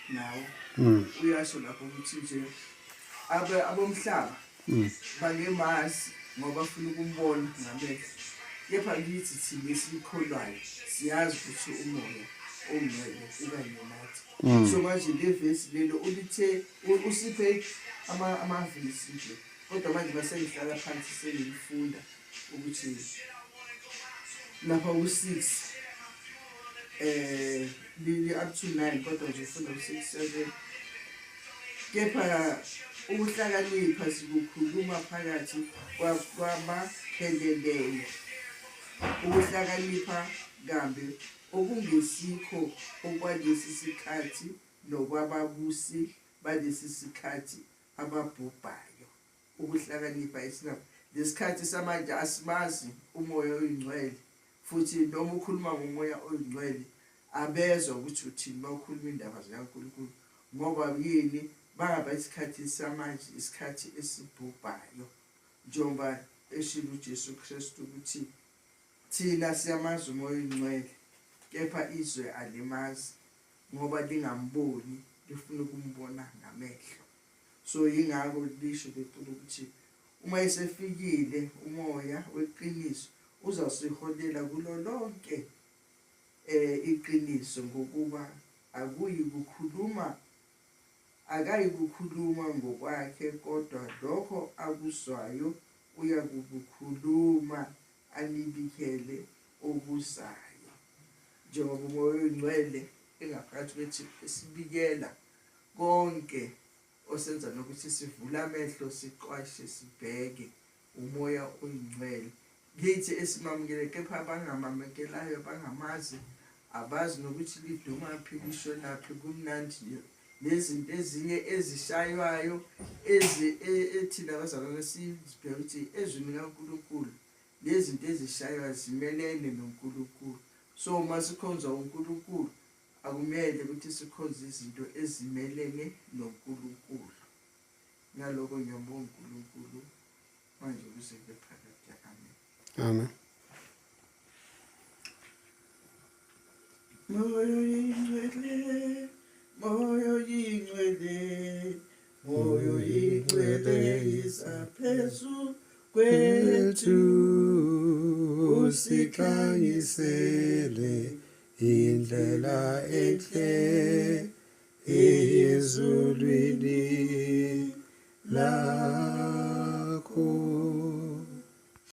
Nawo uyasho lapho ukuthi nje abe abomhlaba bangemazi ngoba bafuna ukumbona ngamehlo, kepha kithi thina esikholwayo siyazi ukuthi uMoya oNgcwele ukanye nathi. So manje le vesi lelo ulithe usiphe amavesi nje, kodwa manje masengihlala phansi sengiyifunda ukuthi lapha ku-6 lili up to 9, kodwa nje ufunda ku-6 7: "Kepha ukuhlakanipha sikukhuluma phakathi kwabapheleleyo, ukuhlakanipha kambe okungesikho okwalesi sikhathi nokwababusi balesi sikhathi ababhubhayo." Ukuhlakanipha esinakho lesikhathi samanje, asimazi uMoya oyiNgcwele, futhi noma ukhuluma ngoMoya oyiNgcwele abezwa ukuthi uthini uma ukhuluma indaba zikaNkulunkulu. Ngoba yini? Bangaba isikhathi samanje isikhathi esibhubhayo, njengoba eshilo uJesu Kristu ukuthi thina siyamazi uMoya oyiNgcwele, kepha izwe alimazi ngoba lingamboni, lifuna ukumbona ngamehlo. So yingakho lisho leculo ukuthi uma esefikile uMoya weqiniso uzasiholela kulo lonke iqiniso, ngokuba akuyi kukhuluma akayikukhuluma ngokwakhe, kodwa lokho akuzwayo uyakukukhuluma, anibikele okuzayo. Njengoba uMoya oyiNgcwele engaphakathi kwethu esibikela konke, osenza nokuthi sivule amehlo, siqwashe, sibheke, uMoya oyiNgcwele kithi esimamukele, kepha abangamamukelayo bangamazi, abazi nokuthi lidumaphi, lishonaphi. Kumnandi nezinto ezinye ezishaywayo ezi ethina abazalwane sizibheka ukuthi ezwini likaNkulunkulu lezinto ezishaywayo zimelene noNkulunkulu. So uma sikhonza uNkulunkulu akumele ukuthi sikhonze izinto ezimelene noNkulunkulu. Ngalokho ngiyambonga uNkulunkulu manje kuze kube phakade. Amen. Amen. Moya oyingcwele, Moya oyingcwele, Moya oyingcwele, yiza phezu kwethu, usikhanyisele indlela enhle ezulwini lakho.